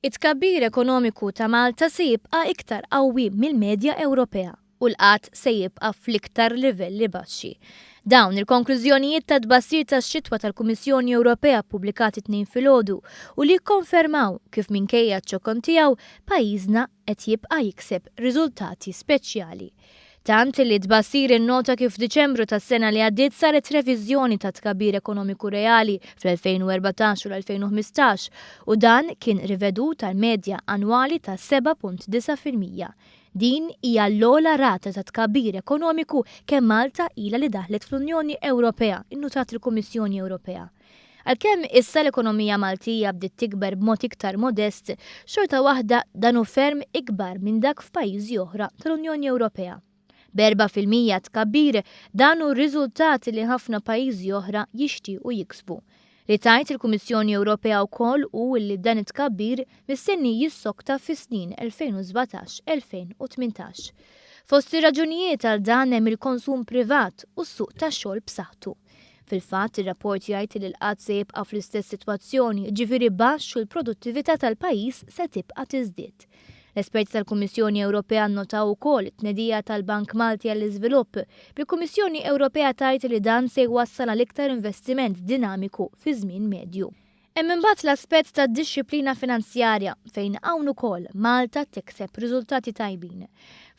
It-tkabbir ekonomiku ta' Malta se jibqa' iktar qawwi mill-medja Ewropea u l-qgħad se jibqa' fl-iktar livelli baxxi. Dawn il-konklużjonijiet tat-tbassir tax-xitwa tal-Kummissjoni Ewropea ppubblikati t-Tnejn filgħodu u li kkonfermaw kif minkejja ċ-ċokon tiegħu, pajjiżna qed jibqa' jikseb riżultati speċjali. Tant li t-tbassir innota kif f'Diċembru tas-sena li għaddiet saret reviżjoni tat-tkabbir ekonomiku reali fl-2014 u l-2015 u dan kien rivedut għal medja annwali ta' 7.9%. Din hija l-ogħla rata ta' tkabbir ekonomiku kemm Malta ilha li daħlet fl-Unjoni Ewropea, innutat il-Kummissjoni Ewropea. Għalkemm issa l-ekonomija Maltija bdiet tikber b'mod iktar modest, xorta waħda dan hu ferm ikbar minn dak f'pajjiżi oħra tal-Unjoni Ewropea. B'4% tkabbir, dan hu riżultat li ħafna pajjiżi oħra jixtiequ jiksbu. Li tgħid il-Kummissjoni Ewropea wkoll hu li dan it-tkabbir mistenni jissokta fis-snin 2017-2018. Fost ir-raġunijiet għal dan hemm il-konsum privat u s-suq tax-xogħol b'saħħtu. Fil-fatt, ir-rapport jgħid li l-qgħad se jibqa' fl-istess sitwazzjoni, jiġifieri baxx u l-produttività tal-pajjiż se tibqa' tiżdied. L-esperti tal-Kummissjoni Ewropea nnotaw ukoll it-tnedija tal-Bank Malti għall-Iżvilupp, bil-Kummissjoni Ewropea tgħid li dan se jwassal għal iktar investiment dinamiku fi żmien medju. Hemm imbagħad l-aspett tad-dixxiplina finanzjarja fejn hawn ukoll Malta tikseb riżultati tajbin.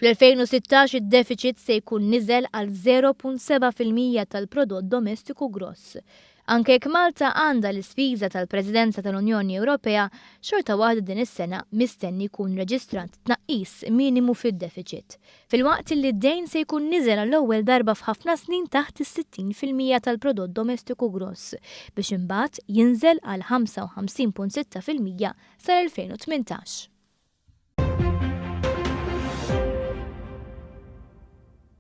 Fl-2016 id-defiċit se jkun niżel għal 0.7% tal-prodott domestiku gross. Anke jekk Malta għandha l-ispiża tal-Presidenza tal-Unjoni Ewropea, xorta waħda din is-sena mistenni jkun reġistrat tnaqqis minimu fid-defiċit. Filwaqt li d-dejn se jkun niżel għall-ewwel darba f'ħafna snin taħt is-60% tal-prodott domestiku gross, biex imbagħad jinżel għal 55.6% sal-2018.